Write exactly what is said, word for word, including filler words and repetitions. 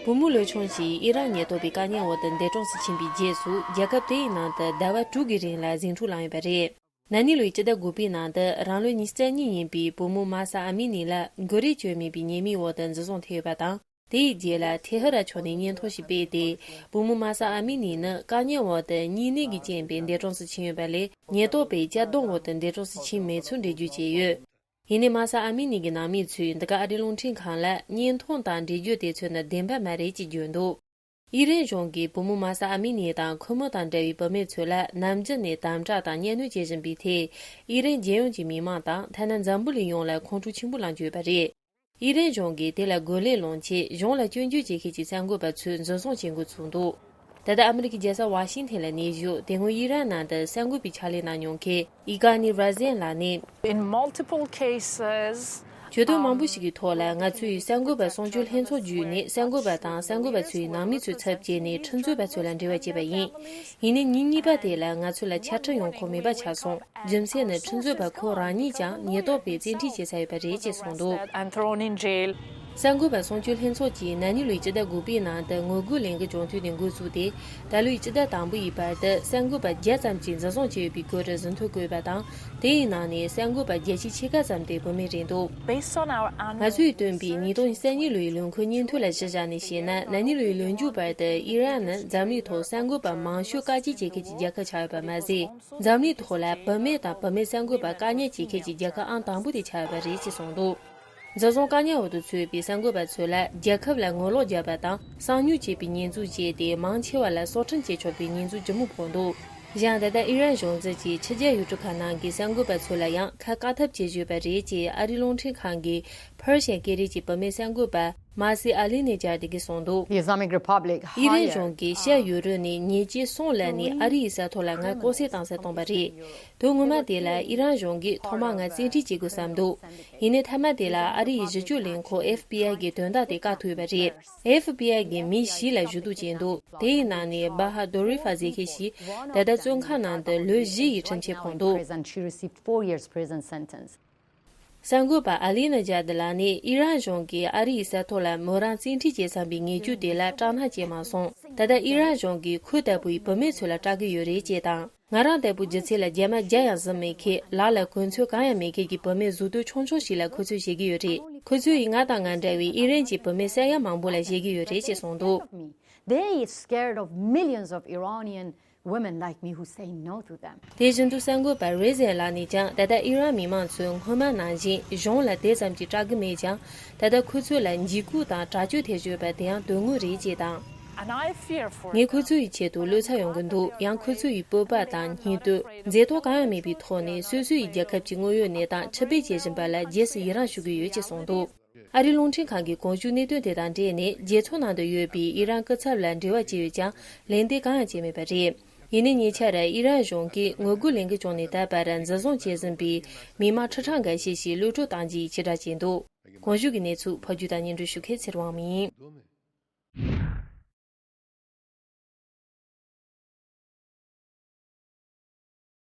བུ་མོ་ལོ་ཆུང་ཞིག་ཨི་རན་ཉེན་རྟོག་པའི་བཀག་ཉར་འོག་ཏུ་འདས་གྲོངས་སུ་ཕྱིན་པའི་རྗེས་སུ། རྒྱལ་ཁབ་དེའི་ནང་དུ་ཟླ་བ་དྲུག་གི་རིང་ལ་ཟིང་འཁྲུག་ལངས་ཡོད་པ་རེད། ན་ནིང་ལོའི་སྤྱི་ཟླ་དགུ་པའི་ནང་དུ་རང་ལོ་ཉི་ཤུ་རྩ་གཉིས་ཡིན་པའི་བུ་མོ་མ་ས་ཨ་མི་ནི་ལ་འགོ་རིས་བཅོས་མིན་པའི་ཉེས་མིང་འོག་ཏུ་འཛིན་བཟུང་ཐེབས་ཡོད་པ་དང་། དེའི་རྗེས་ལ་ཐེ་ཧི་རན་ཕྱོགས་ནས་བརྙན་ཐུང་ཞིག་སྤེལ་ཏེ། བུ་མོ་མ་ས་ཨ་མི་ནི་ནི་བཀག་ཉར་འོག་ཏུ་གཉིད་ནད་ཀྱི་རྐྱེན་པས་འདས་གྲོངས་སུ་ཕྱིན་ཡོད་པ་ལས། ཉེན་རྟོག་པས་གཅར་རྡུང་འོག་ཏུ་འདས་གྲོངས་སུ་ཕྱིན་མེད་ཚུལ་འགྲེལ་བརྗོད་བྱས་ཡོད། ཡིན་ནའི་མ་ས་ཨ་མི་ནི་གི་ནང་མི་ཚོས་འདི་ག་ཨ་རིའི་རླུང་འཕྲིན་ཁང་ལ་བརྙན་ཐུང་དང་འགྲེལ་བརྗོད་དེ་ཚོ་ནི་བདེན་པ་མ་རེད་ཅེས་བརྗོད་འདུག་ཨི་རན་གཞུང་གིས་བུ་མོ་མ་ས་ཨ་མི་ནི་དང་ཁོ་མོ་དང་འདྲ་བའི་བུད་མེད་ཚོ་ལ་ནམ་རྒྱུན་ནས་དམ་དྲག་དང་གཉའ་གནོན་བྱེད་བཞིན་པའི་ཐད། ཨི་རན་རྒྱལ་ཡོངས་ཀྱི་མི་མང་དང་ཐ་ན་འཛམ་བུ་གླིང་ཡོངས་ལ་ཁོང་ཁྲོ་ཆེན་པོ་ལངས་ཀྱི་ཡོད་པ་རེད། ཨི་རན་གཞུང་གིས་དེ་ལ་རྒོལ་ལན་སློང་ཆེད་གཞུང་ལ་སྐྱོན་བརྗོད་བྱེད་མཁན་གྱི་གསར་འགོད་པ་ཚོས་འཛིན་བཟུང་བྱེད་འགོ་ཚུགས་འདུག་ད་ལྟ་ཨ་མི་རི་ཀའི་རྒྱལ་ས་ཝ་ཤིང་ཐན་ལ་གནས་བཞུགས། དེ་སྔོན་ཨི་རན་ནང་དུ་གསར་འགོད་པའི་ཕྱག་ལས་གནང་མྱོང་མཁན་ཨི་ཀ་ནི་ར་ཟན་ལགས་ནས། In multiple cases, གྱོད་དོན་མང་པོ་ཞིག་གི་ཐོག་ལ་ང་ཚོས་གསར་འགོད་པ་གསུམ་བཅུའི་ལྷན་ཚོགས་བརྒྱུད་ནས་གསར་འགོད་པ་དང་གསར་འགོད་པ་ཚོའི་ནང་མི་ཚོའི་ཚབ་བྱས་ནས་ཁྲིམས་རྩོད་པ་ཚོ་ལ་འབྲེལ་བ་བྱས་པ་ཡིན། ཡིན་ནའི་མི་གཉིས་པ་དེ་ལ་ང་ཚོ་ལ་ཆ་འཕྲིན་ཡོང་ཁུངས་མེད་པ་ཆགས་སོང་། རྒྱུ་མཚན་ནི་ཁྲིམས་རྩོད་པ་ཁོ་རང་ཉིད་ཀྱང་ཉེན་རྟོག་པས་བཙན་ཁྲིད་བྱས་ཚར་ཡོད་པ་རེད་ཅེས་གསུངས་འདུག And thrown in jail. གསར་འགོད་པ་གསུམ་བཅུའི་ལྷན་ཚོགས་ཀྱིས་ན་ནིང་ལོའི་སྤྱི་ཟླ་དགུ་པའི་ནང་དུ་ངོ་རྒོལ་ལས་འགུལ་བྱུང་དུས་ནས་འགོ་བཙུགས་ཏེ། ད་ལོའི་སྤྱི་ཟླ་དང་པོ་ཡི་བར་དུ་གསར་འགོད་པ་བརྒྱ་ཙམ་གྱིས་འཛིན་བཟུང་བྱས་ཡོད་པའི་སྐོར་ཟིན་ཐོ་བཀོད་པ་དང་། དེའི་ནང་ནས་གསར་འགོད་པ་བརྒྱ་ཆའི་ཕྱེད་ཀ་ཙམ་དེ་བུད་མེད་རེད་འདུག Based on our annual ང་ཚོས་བཏོན་པའི་ཉིས་སྟོང་ཉི་ཤུ་རྩ་གཉིས་ལོའི་ལོ་འཁོར་སྙིང་བསྡུས་ལ་གཞི་བཞག་ནས་བཤད་ན། ན་ནིང་ལོའི་ལོ་མཇུག་བར་དུ་ཨི་རན་ནི་འཛམ་གླིང་ཐོག་གསར་འགོད་པ་མང་ཤོས་བཀག་སྐྱིལ་བྱེད་མཁན་གྱི་རྒྱལ་ཁབ་ཆགས་ཡོད་པ་མ་ཟད། འཛམ་གླིང་ཐོག་ལ་བུད་མེད་དང་བུད་མེད་གསར་འགོད་པ་བཀག་ཉར་བྱེད་མཁན་གྱི་རྒྱལ་ཁབ་ཨང་དང་པོ་དེ་ཆགས་ཡོད་པ་རེད་ཅེས་གསུངས་འདུག་འཛིན་བཟུང་བཀག་ཉར་འོག་ཏུ་ཚུད་པའི་གསར་འགོད་པ་ཚོ་ལ་རྒྱལ་ཁབ་ལ་ངོ་ལོག་བརྒྱབ་པ་དང་གསང་ཉུལ་བྱས་པའི་ཉེས་འཛུགས་བཅས་ཏེ། མང་ཆེ་བ་ལ་སྲོག་ཁྲིམས་བཅད་ཆོག་པའི་ཉེས་འཛུགས་ལྗིད་མོ་ཕོག་འདུག་གཞན་ད་ལྟ་ཨི་རན་གཞུང་འཛིན་གྱིས་ཕྱི་རྒྱལ་ཡུལ་གྲུ་ཁག་ནང་གི་གསར་འགོད་པ་ཚོ་ལ་ཡང་ཁ་བཀག་ཐབས་བྱེད་བཞིན་ཡོད་པ་རེད་ཅེས་ཨ་རིའི་རླུང་འཕྲིན་ཁང་གི་ཕར་ཤན་སྐད་རིགས་ཀྱི་བུད་མེད་གསར་འགོད་པ་མ་སི་ཨ་ལི་ནེ་ཇར་དེ་གིས་གསུངས་འདུག The Islamic Republic ཨི་རན་གཞུང་གིས་ཤར་ཡུལ་གྲུ་ནས་ཉེས་ཆད་སོང་ལབ་ནས་ཨ་རི་ཡི་ས་ཐོག་ལ་ང་ལྐོག་བསད་བཏང་ས་བཏང་པ་རེད། དོན་ངོ་མ་དེ་ལ་ཨི་རན་གཞུང་གིས་ཐོག་མར་ང་བཙན་ཁྲིད་བྱེད་དགོས་བསམ་འདུག་ཡིན་ནའི་མཐའ་མ་དེ་ལ་ཨ་རི་ཡི་གཞི་བཅོས་ལས་ཁུངས་ཨེཕ་བི་ཨའི་གི་དོན་དག་དེ་བཀག་ཐུབ་ཡོད་པ་རེད། ཨེཕ་བི་ཨའི་གི་མི་བཞི་ལ་ཞུ་གཏུག་བྱས་འདུག་དེའི་ནང་ནས་བྷ་ཧ་དོ་རི་ཧྥ་ཟེར་མཁན་ཞིག་ད་ལྟ་བཙོན་ཁང་ནང་དུ་ལོ་བཞི་ཡི་ཁྲིམས་ཆད་ཕོག་འདུག Prison. She received four years prison sentence. གསར་འགོད་པ་ཨ་ལི་ན་ཇཱ་དི་ལགས་ནི་ཨི་རན་གཞུང་གིས་ཨ་རི་ཡི་ས་ཐོག་ལ་མོ་རང་བཙན་ཁྲིད་བྱེད་བསམ་པའི་ངེས་སྐྱོ་དེ་ལ་སྐྲག་སྣང་སྐྱེས་མ་སོང་། ད་ལྟ་ཨི་རན་གཞུང་གིས་ཁོའི་ལྟ་བུའི་བུད་མེད་ཚོ་ལ་སྐྲག་གི་ཡོད་རེད་ཅེས་དང་། ང་རང་ལྟ་བུ་སྒྱུ་རྩལ་ལ་རྒྱ་མ་བརྒྱ་ཡང་གཟིམ་མེད་མཁན། ལག་ལ་གོ་མཚོན་གང་ཡང་མེད་མཁན་གྱི་བུད་མེད་གཟུགས་འདོད་ཆུང་ཆུང་ཞིག་ལ་ཁོ་ཚོས་བྱེད་ཀྱི་ཡོད་རེད། ཁོ་ཚོས་ཡིན་ང་དང་ང་འདྲ་བའི་ཨི་རན་གྱི་བུད་མེད་ས་ཡ་མང་པོ་ལ་བྱེད་ཀྱི་ཡོད་རེད་ཅེས་གསུངས་འདུག They scared of millions of Iranian women like me who say no to them. དེ་བཞིན་དུ་གསར་འགོད་པ་རེ་ཟན་ལགས་ནས་ཀྱང་ད་ལྟ་ཨི་རན་མི་མང་ཚོས་སྔོན་མ་ནང་བཞིན་གཞུང་ལ་དེ་ཙམ་གྱིས་སྐྲག་གི་མེད་ཀྱང་། ད་ལྟ་ཁོ་ཚོ་ལ་འཇིགས་སྐུལ་དང་དྲག་སྤྱོད་ཐེབས་བཞིན་ཡོད་པ་དེ་ཡང་དོན་དངོས་རེད་ཅེས་དང་། And I fear for ངས་ཁོ་ཚོ་ཡི་ཆེད་དུ་བློ་འཚབ་ཡོང་གི་འདུག་ཡང་ཁོ་ཚོ་ཡི་སྤོབས་པ་དང་སྙིང་སྟོབས་མཛེས་སྡུག་གང་ཡང་མེད་པའི་ཐོག་ནས་སོ་སོ་ཡི་རྒྱལ་ཁབ་ཀྱི་དངོས་ཡོད་གནས་སྟངས་ཁྲིད་སྤེལ་བྱེད་བཞིན་པ་ལ་རྗེས་སུ་ཡི་རངས་ཞུ་གི་ཡོད་ཅེས་གསུངས་འདུག་ཨ་རིའི་རླུང་འཕྲིན་ཁང་གིས་གོང་ཞུས་གནད་དོན་དེ་དང་འབྲེལ་ནས་རྒྱལ་ཚོགས་ནང་དུ་ཡོད་པའི་ཨི་རན་སྐུ་ཚབ་ལ་འབྲེལ་བ་བྱས་ཡོད་ཀྱང་ལན་འདེབས་གང་ཡང་བྱས་མེད་པ་རེད། ཡིན་ནའི་ཉེ་ཆར་ཨི་རན་གཞུང་གིས་ངོ་རྒོལ་ལས་འགུལ་བྱུང་ནས་ད་བར་འཛིན་བཟུང་བྱས་ཟིན་པའི་མི་མང་ཁྲི་ཕྲག་འགའ་ཤས་ཤིག་གློད་གྲོལ་བཏང་རྗེས་ཕྱིར་བསྒྲགས་བྱས་འདུག་གོང་ཞུས་ཀྱི་གནས་ཚུལ་ཕབ་སྒྱུར་དང་སྙན་སྒྲོན་ཞུ་མཁན་ཚེ་རིང་དབང་མོ་ཡིན།